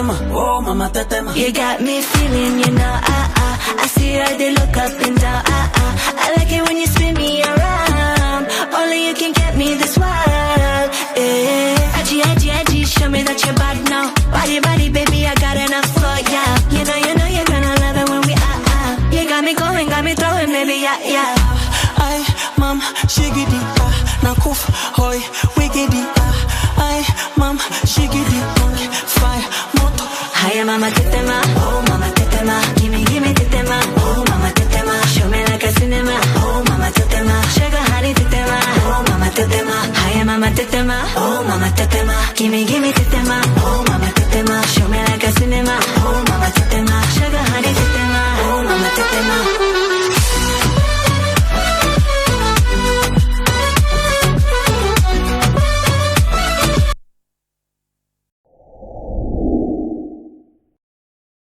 Tetema, oh mama tetema. You got me feeling, you know, I see how they look up and down, I like it when you spin me around. Only you can get me this wild, eh. Aji, aji, aji, show me that you're bad now. Body, body, baby, I got enough for ya. You know, you're gonna love it when we ah ah. You got me going, got me throwing, baby, yeah, yeah. Ay, mam, shigidi, ah, nakufa, hoi, wigidi, ah. Ay, mam, shigidi, monkey, fire, moto. Hiya, mama, tetema, oh mama, tetema. Gimme, gimme, tetema, oh mama, tetema. Show me like a cinema, oh mama, tetema. Sugar, honey, tetema, oh mama, tetema. Hiya, mama, tetema, oh mama, tetema. Gimme, gimme, tetema, oh mama, tetema. Show me like a cinema.